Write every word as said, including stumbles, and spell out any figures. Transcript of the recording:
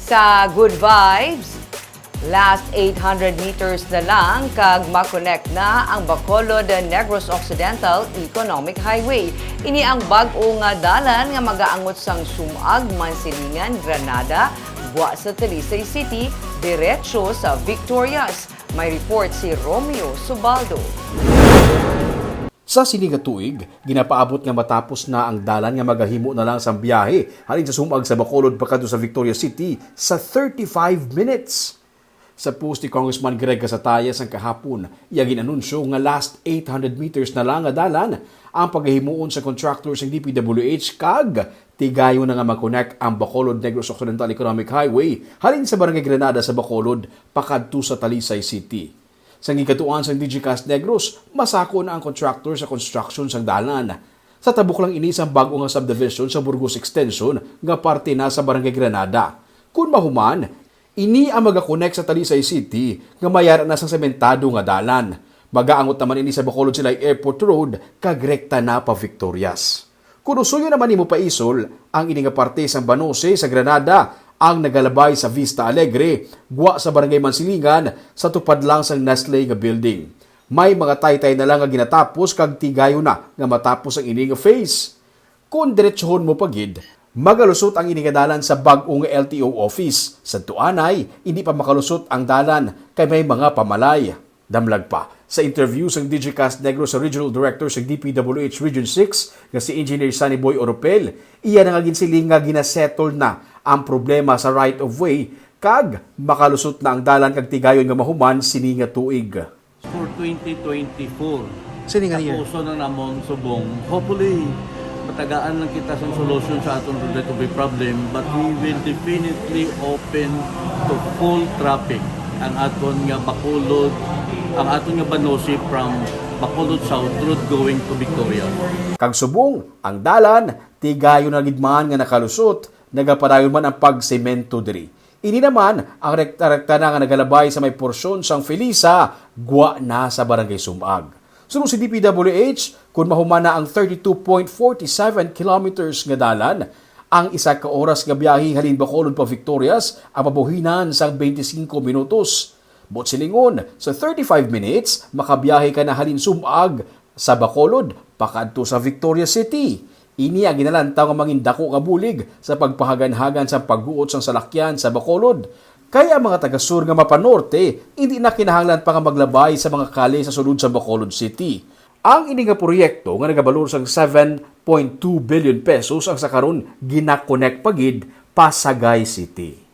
Sa Good Vibes, last eight hundred meters na lang kag ma-connect na ang Bacolod Negros Occidental Economic Highway. Ini ang bag-o nga dalan nga magaangot sang Sumag, Mansilingan, Granada, gwa sa Talisay City, diretso sa Victorias. May report si Romeo Subaldo. Sa sini nga tuig, ginapaabot nga matapos na ang dalan nga magahimo na lang sang biyahe halin sa Sumag sa Bacolod pakadto sa Victorias City sa thirty-five minutes. Sa post ni Congressman Greg Casataya sang kahapon, iya gin-anunsyo nga last eight hundred meters na lang nga dalan ang pagahimuon sa contractor sang D P W H kag tigayon na nga ma-connect ang Bacolod Negros Occidental Economic Highway halin sa Barangay Granada sa Bacolod pakadto sa Talisay City. Sa gikatuan sang DigiCast Negros, masako na ang contractor sa construction sang dalan. Sa tabok lang ini sang bag-o nga subdivision sa Burgos Extension nga parte na sa Barangay Granada. Kun mahuman, ini ang magakonek sa Talisay City nga mayara na sang sementado nga dalan. Magaangot naman ini sa Bacolod Silay Airport Road kag rekta na pa Victorias. Kun usuyon naman nimo paisol, ang ini nga parte sang Banose sa Granada ang nagalabay sa Vista Alegre, gwa sa Barangay Mansilingan, sa tupad lang sang Nestle nga building. May mga taytay na lang nga ginatapos kag tigayon na nga matapos ang ini nga phase. Kon diretsohon mo pa gid, magalusot ang ini nga dalan sa bag-o nga L T O office. Sadto anay, hindi pa makalusot ang dalan kay may mga pamalay. Damlag pa, sa interview sang DigiCast Negros sa Regional Director sa D P W H Region six nga si Engineer Sunny Boy Oropel, iya na nga ginsiling nga ginasettle na ang problema sa right of way kag makalusot na ang dalan kag tigayon nga mahuman sini nga tuig. For twenty twenty-four, Sini nga year? Tapuson na namon subong. Hopefully, matagaan lang kita sang solution sa aton right of way problem, but we will definitely open to full traffic ang aton nga Bacolod, ang aton nga Banose from Bacolod South Road going to Victoria. Kag subong, ang dalan, tigayon na gid man nga nakalusot, nagapadayon man ang pagsemento diri. Ini naman ang rekta-rekta na nga nagalabay sa may porsyon sang Felisa, gwa na sa Barangay Sumag. Suno si D P W H, kun mahuman na ang thirty-two point forty-seven kilometers nga dalan, ang isa ka oras nga biyahe halin Bacolod pa Victorias ang mabuhinan sang twenty-five minutos. Buot silingon, sa thirty-five minutes, makabiyahe ka na halin Sumag sa Bacolod pakadto sa Victorias City. Ini ang ginalantaw nga mangindako nga bulig sa pagpahaganhagan sang pagguot sang salakyan sa Bacolod. Kay ang mga taga-sur nga mapanorte, hindi na kinahanglan pa nga maglabay sa mga kali sa sulod sa Bacolod City. Ang ini nga proyekto nga nagabalor sang seven point two billion pesos ang sa karon ginakonek pa gid pa Sagay City.